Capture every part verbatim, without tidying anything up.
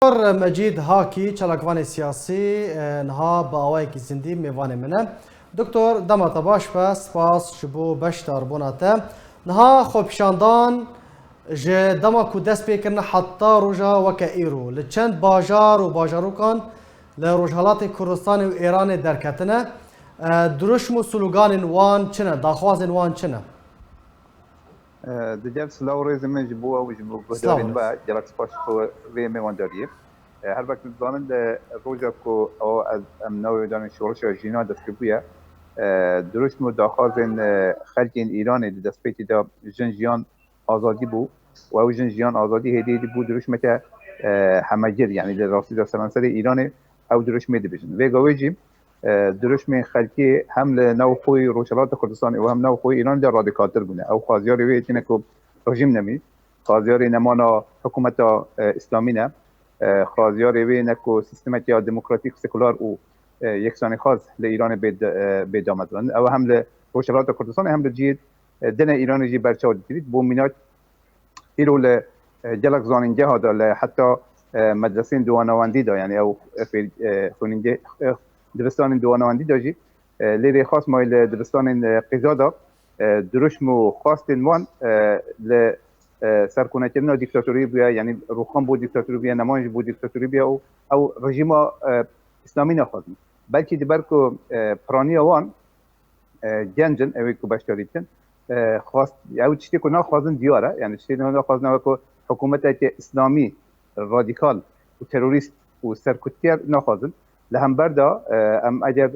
Doktor Mecîd Hakî, çalakvanê siyasî, e, niha bi awayekî zindî mêvanê min e. Doktor, dema te baş be, spas ji bo beşdarbûna te. Niha xwepişandan ji dema ku dest pê kirine heta roja weke îro, li çend bajar û bajarûkan li Rojhelatê Kurdistanê û Êranê derketine. E, dirûşm û sloganên wan çi ne? Daxwazên wan çi ne? E, digel silav û rêzê min ji bo ew û ji bo guhdarên we, gelek spas ji bo vê mêwandariyê. E, her wek dizanin, di roja ku ew ez, em navê danên şoreşa jîna dest pê bûye, e, dirûşm û daxwazên, e, xelkên Îranê di destpêkê de jin, jiyan, azadî bû û ew jin, jiyan, azadî hêdî hêdî bû dirûşmeke, e, hemegir, yanî di rastî de seranserê Îranê ew dirûşmê dibêjin. Vêga wê jî, e, dirûşmên xelkê hem li navxweyî Rojhilata Kurdistanê û hem navxweyî Îranê de radikaltir bûne. Ew xwaziyarê wê yekê ne ku rejîm nemî, xwaziyarê nemana hikûmeta, e, îslamî ne, e, xwaziyarê wê ne ku sîstemeke demokratîk, sekular û, e, yeksanîxwaz li Îranê bê de-, e, bê damezrandin. Ew hem li Rojhilata Kurdistanê hem li cihê, e, din e Îranê jî berçav dikirît. Bo mînak, îro li, e, gelek zanîngeha de, li heta, e, medresên diwanewendî de, yanî ew, e, fêr-, e, xwînîngeh-, e, dibistanên diwanewendî de jî, e, lê rêxas mayî li dibistanên, e, qîza de, e, dirûşm û xwastên wan, e, li, e, serkûnekirina dîktatoriyê bûye, yanî rûxan bo dîktatorî bûye, neman jî bo dîktatorî bûye û ew rejîma, e, îslamî naxwazin. Belkî di ber ku, e, piraniya wan, e, genc in, ew ê ku beşdarî dikin, e, xwast, ew tiştê ku naxwazin diyar e. Yanî tiştê naxwazin ew e ku hikûmeteke îslamî radîkal û terorîst û serkutker naxwazin. Li hember de, e, em eger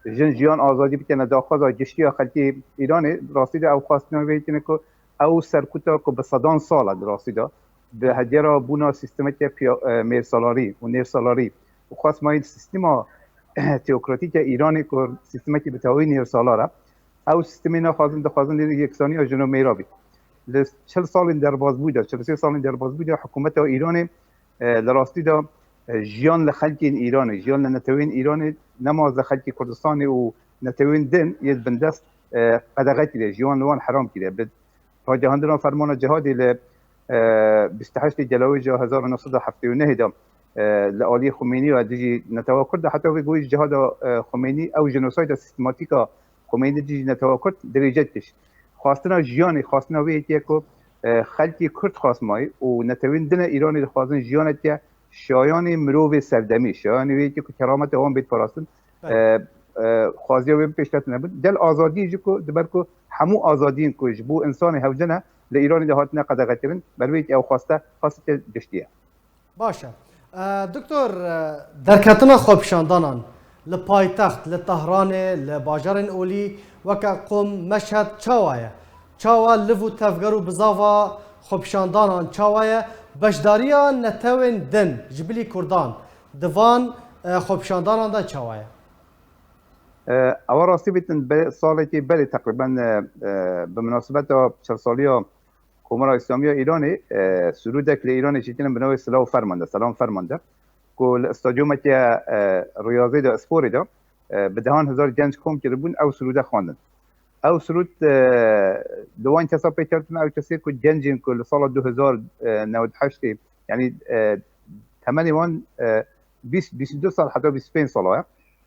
jin, jiyan, azadî bikene daxwaza giştî ya xelkê Îranê, rastî de ew xwestina wê tine ku ew serkuta ku bi sedan sal e di rastî de bi hediyara bûna sîstemeke piya-, e, mêrsalarî û nêrsalarî û xwest mayî sîstema teokratîk e Îranê ku sîstemekî bi tewayî nêrsalar e. Ew sîstemê naxwazin, dixwazin lê yeksaniya jin û mêra bî. Li çil salên derbazbûyî de, çil û sê salên derbazbûyî de hikûmeta Îranê, e, li rastî de, e, jiyan li xelkên Îranê, jiyan li netewên Îranê, nema li xelkê Kurdistanê û netewên din yê bindest, e, qedexe kiriye, jiyan li wan heram kiriye. Bi ragihandina fermana cihadê li, e, bîst û heştê Gelawêja hezar û neh sed û heftê û nehê de, e, li aliyê Xumênî ya dijî netewa Kurd de, heta vê goyî ji cihada, e, Xumênî ew jenosayda sîstematîk a Xumênî dijî netewa Kurd dirêje dikiş. Xwestina jiyanê, xwestina wê yekê ye ku, e, xelkê Kurd xwest mayî û netewên din e Îranê dixwazin jiyaneke şayanê mirovê serdemî, şayanê wê yekê ku kerameta wan bêt parastin, Belê. e, e, xwaziya wê pêşket nebin. Gel azadiyê jî ku, di ber ku hemû azadiyên ku ji bo însanê hewce ne, li Îranê de hatine qedexekirin, ber wê yekê ew xweste, xwesteke giştî ye. Baş e. E, Doktor, e, derketina xwepişandanan li paytext, li Tehranê, li bajarên olî weke Qum, Meşhed çawa ye? Çawa liv û tevger û bizava xwepişandanan çawa ye? Beşdariya netewên din ji bilî Kurdan di van, e, xwepişandanan de çawa ye? E, ewa rastî bîtin, be-, salekî berê teqrîben, e, e, bi minasebeta çil saliya Komara Îslamî ya Îranê, e, sirûdek li Îranê çêkirin bi navê Silav Ferman de, Selam Ferman de, ku li stadyumeke, e, riyazê de, sporê de, e, bi dehan hezar genc kom kiribûn, ew sirûde xwendin. Ew sirûd, e, li wan kesa pê ketin, ew kesê ku gencên ku li sala du hezar newed heştê, yanî, e, temenê wan, e, bîst, bîst û du sal heta bîst û pênc sala ye,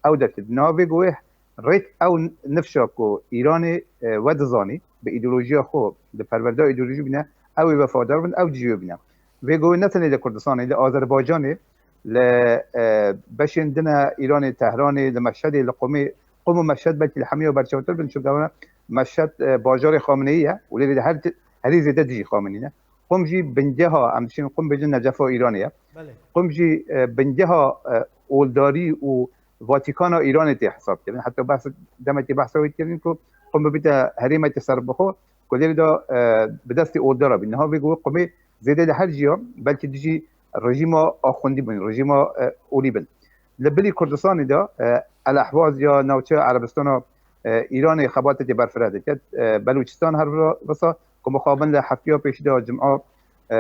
ew derketin. Niha vê go wê rêk ew nifşa ku Îranê, e, we dizanî, bi îdeolojiya xwe, di perwerda îdeolojî bîne, ew ê wefadar bin, ew dijî wê bîne. Vê go wê ne tenê li Kurdistanê, li Azerbaycanê, li, e, beşên din e Îranê, Tehranê, li Meşhedê, li Qumê, Qum û Meşhed belkî li hemiya berçavtir bin, çunke ew ne Meşhed, e, bajarê Xameneî ye û lê de her ti-, herî zêde dijî Xameneî ne. Qum jî bingeha, em dişên Qum bêjin Necefa Îranê ye. Belê. Qum jî, e, bingeha, e, oldarî û Vatîkana Îranê tê hesab kirin. Heta behs, demekî behsa wê kirin ku Qum bibîte herêmeke serbixwe, ku lêrê de, e, bi destê oldara bî. Niha vê go wê Qumê zêde li her ciya, belkî dijî rejîma axundî bûn, rejîma, e, olî bin. Li bilî Kurdistanê de, e, El Ehwaz ya navçeya Erebistana, e, Îranê xebateke berfireh dike. E, Belûçistan her vira-, visa ku mixabin li heftiya pêşî de cuma, e,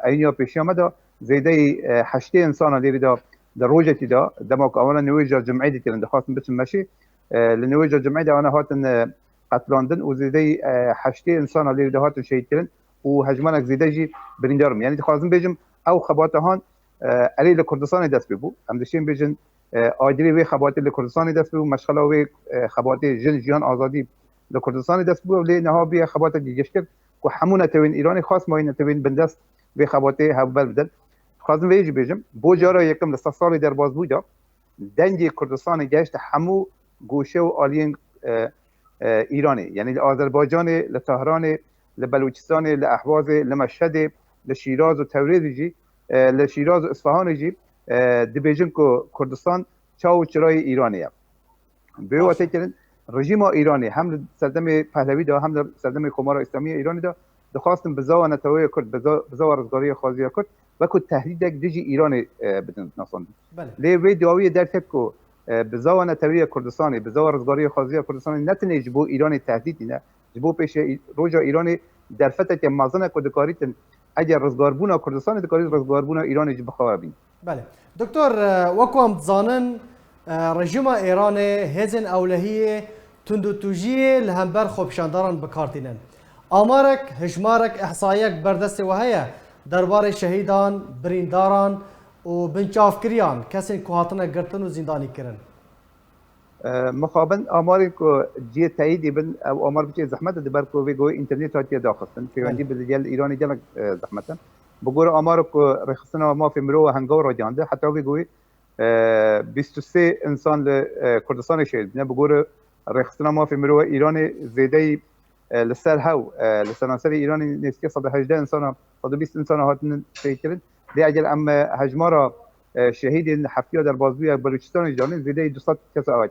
eyniya pêşiya me de zêdeyî, e, heştê insana lêrî de di rojekî de, dema ku ewana nêwêja cumê dikirin, dixwastin biçin meşê, e, li nêwêja cumê de ewana hatin, e, qetlandin û zêdeyî, e, heştê insana lêrî de hatin şehîdkirin û hejmanek zêde jî birîndar bûn. Yanî dixwazim bêjim, ew xebata han, e, erê li Kurdistanê dest pê bû. Em dişên bêjin, e, agirê wê xebatê li Kurdistanê dest pê bû, meşxela wê, e, xebatê jin, jiyan, azadî li Kurdistanê dest bû. Lê niha bûye xebatek giştir ku hemû netewên Îranê, xas mayî netewên bindest vê xebatê hevber bidin. Dixwazim vê jî bêjim, bo cara yekim li sed salê derbazbû de dengê Kurdistanê gehişte hemû goşe û aliyên, e, e, Îranê. Yanî li Azerbaycanê, li Tehranê, li Belûçistanê, li Ehwazê, li Meşhedê, li Şîraz û Tewrêzê jî, e, li Şîraz û Isfahanê jî, e, dibêjin ku Kurdistan çaw û çirayê Îranê ye. Bi wê Baş e. Wate kirin, rejîma Îranê hem li serdemê Pehlewî de hem li serdemê Komara Îslamî ya Îranê de dixwastin bizava neteweyê Kurd, biza-, bizava rizgariya xwaziya Kurd wekî tehdîdek dijî Îranê, e, bidin nasandin. Belê. Lê wê dawiyê derket ku, e, bizava netewî ya Kurdistanê, bizava rizgariya xwaziya Kurdistanê ne tenê ji bo Îranê tehdîd nîne, ji bo pêşe Î-, roja Îranê derfeteke mezin e ku dikarîtin, eger rizgarbûna Kurdistanê dikarît rizgarbûna Îranê jî bi xwe re bîn. Belê. Doktor, e, wekû em dizanin, e, rejîma Îranê hêzên ewlehiyê tundûtûjiyê li hember xwepişandaran bi kar tînin. Amarek, hijmarek, ihsayiyek ber destê we heye derbarê şehîdan, birîndaran û binçavkiriyan, kesên ku hatine girtin û zîndanî kirin? E, mixabin amarên ku cihê teyîdî bin, ew amar biçê zehmet e, diber ku vê goyê înternet hatiye daxistin. Pêwendî Belê. Bi gel Îranê gelek, e, zehmet e. Bi gor amar ku Rêxistina Mafê Mirova Hengaw ragihande, heta vê goyê, e, bîst û sê însan li, e, Kurdistanê şehîd bûne. Bi gor Rêxistina Mafê Mirova Îranê zêdeyî, e, li ser hew, e, li seranserê Îranê nêzîkî sed û hejdeh însana, sed û bîst însana hatine şehîdkirin. Lê eger em, e, hejmara, e, şehîdên heftiya derbazbûya Belûçistanê jî anîn, zêdeyî du sed kes e.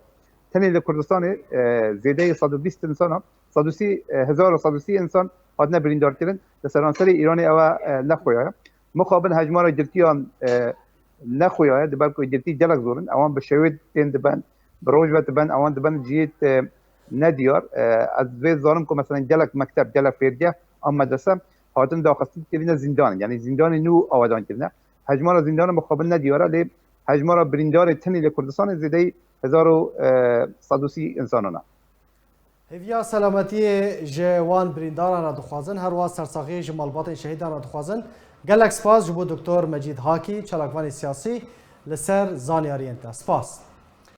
Tenê li Kurdistanê, e, zêdeyî sed û bîst însana, sed û sî, e, hezar û sed û sî însan hatine birîndarkirin. Li seranserê Îranê ew e, e, ne xuya ye. Mixabin hejmara girtiyan, e, ne xuya ye. Diber ku girtî gelek zor in. Ewan bi şewê tên diben, bi roj ve diben, ewan diben cihê, e, ne diyar. E, ez vê zanim ku mesela gelek mekteb, gelek fêrgeh an medrese hatin daxistin kirine zîndanê. Yanî zîndanê nû awedan kirine. Hejmara zîndanan mixabin ne diyar e, lê hejmara birîndarê tenê li Kurdistanê zêdeyî hezar û sed û sî însanan e. Hêviya selametiyê ji wan birîndaran re dixwazin, her wiha sersaxiyê ji malbatên şehîdan re dixwazin. Gelek spas ji bo Doktor Mecîd Hakî, çalakvanê siyasî, li ser zanyariyên te. Spas.